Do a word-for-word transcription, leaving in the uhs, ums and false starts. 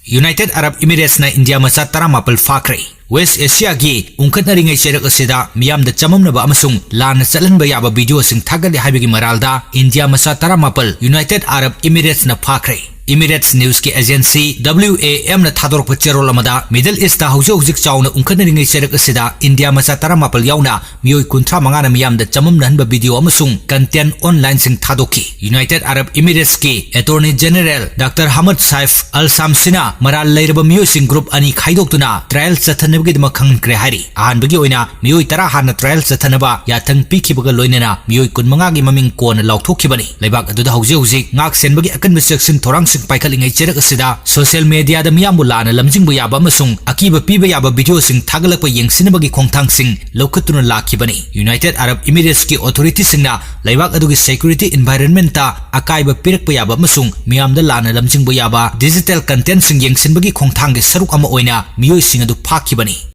United Arab Emirates ꯅ India ꯃꯆꯥ ꯇꯔꯥꯃꯥꯄꯜ ꯐꯥꯈ꯭ꯔꯦ꯫ West Asia ꯒꯤ ꯎꯪꯈꯠꯅꯔꯤꯉꯩ ꯆꯩꯔꯛ ꯑꯁꯤꯗ ꯃꯤꯌꯥꯝꯗ ꯆꯃꯝꯅꯕ ꯑꯃꯁꯨꯡ ꯂꯥꯟꯅ ꯆꯠꯍꯟꯕ ꯌꯥꯕ video ꯁꯤꯡ ꯊꯥꯒꯠꯂꯦ ꯍꯥꯏꯕꯒꯤ ꯃꯔꯥꯜꯗ ꯏꯟꯗꯤꯌꯥ ꯃꯆꯥ ꯇꯔꯥꯃꯥꯄꯜ United Arab Emirates ꯅ ꯐꯥꯈ꯭ꯔꯦ꯫ Emirates news ꯀꯤ agency W A M ꯅ ꯊꯥꯗꯣꯔꯛꯄ ꯆꯦꯔꯣꯜ ꯑꯃꯗ, Middle East ꯇ ꯍꯧꯖꯤꯛ ꯍꯧꯖꯤꯛ ꯆꯥꯎꯅ ꯎꯪꯈꯠꯅꯔꯤꯉꯩ ꯆꯩꯔꯛ ꯑꯁꯤꯗ ꯏꯟꯗꯤꯌꯥ ꯃꯆꯥ ꯇꯔꯥꯃꯥꯄꯜ ꯌꯥꯎꯅ ꯃꯤꯑꯣꯏ ꯀꯨꯟꯊ꯭ꯔꯥ ꯃꯉꯥꯅ ꯃꯤꯌꯥꯝꯗ ꯆꯃꯝꯅꯍꯟꯕ video ꯑꯃꯁꯨꯡ content online ꯁꯤꯡ ꯊꯥꯗꯣꯛꯈꯤ꯫ United Arab Emirates ꯀꯤ Attorney General Doctor Hamad Saif Al Shamsi ꯅ ꯃꯔꯥꯜ ꯂꯩꯔꯕ ꯃꯤꯑꯣꯏꯁꯤꯡ group ꯑꯅꯤ ꯈꯥꯏꯗꯣꯛꯇꯨꯅ trial ꯆꯠꯊꯅꯕꯒꯤꯗꯃꯛ ꯈꯪꯍꯟꯈ꯭ꯔꯦ ꯍꯥꯏꯔꯤ꯫ ꯑꯍꯥꯟꯕꯒꯤ ꯑꯣꯏꯅ ꯃꯤꯑꯣꯏ ꯇꯔꯥ ꯍꯥꯟꯅ trial ꯆꯠꯊꯅꯕ ꯌꯥꯊꯪ ꯄꯤꯈꯤꯕꯒ ꯂꯣꯏꯅꯅ ꯃꯤꯑꯣꯏ ꯀꯨꯟꯃꯉꯥꯒꯤ ꯃꯃꯤꯡ ꯀꯣꯟꯅ ꯂꯥꯎꯊꯣꯛꯈꯤꯕꯅꯤ꯫ ꯂꯩꯕꯥꯛ ꯑꯗꯨꯗ ꯍꯧꯖꯤꯛ ꯍꯧꯖꯤꯛ ꯉꯥꯛ ꯁꯦꯟꯕꯒꯤ ꯑꯀꯟꯕ ꯆꯦꯛꯁꯤꯟ ꯊꯧꯔꯥꯡꯁꯤꯡ ꯄꯥꯏꯈꯠꯂꯤꯉꯩ ꯆꯩꯔꯛ ꯑꯁꯤꯗ social media ꯗ ꯃꯤꯌꯥꯝꯕꯨ ꯂꯥꯟꯅ ꯂꯝꯖꯤꯡꯕ ꯌꯥꯕ ꯑꯃꯁꯨꯡ ꯑꯀꯤꯕ ꯄꯤꯕ ꯌꯥꯕ video ꯁꯤꯡ ꯊꯥꯒꯠꯂꯛꯄ ꯌꯦꯡꯁꯤꯟꯅꯕꯒꯤ ꯈꯣꯡꯊꯥꯡꯁꯤꯡ ꯂꯧꯈꯠꯇꯨꯅ ꯂꯥꯛꯈꯤꯕꯅꯤ꯫ United Arab Emirates ꯀꯤ authority ꯁꯤꯡꯅ ꯂꯩꯕꯥꯛ ꯑꯗꯨꯒꯤ security environment ꯇ ꯑꯀꯥꯏꯕ ꯄꯤꯔꯛꯄ ꯌꯥꯕ ꯑꯃꯁꯨꯡ ꯃꯤꯌꯥꯝꯗ ꯂꯥꯟꯅ ꯂꯝꯖꯤꯡꯕ ꯌꯥꯕ digital content ꯁꯤꯡ ꯌꯦꯡꯁꯤꯟꯕꯒꯤ ꯈꯣꯡꯊꯥꯡꯒꯤ ꯁꯔꯨꯛ ꯑꯃ ꯑꯣꯏꯅ ꯃꯤꯑꯣꯏꯁꯤꯡ ꯑꯗꯨ ꯐꯥꯈꯤꯕꯅꯤ꯫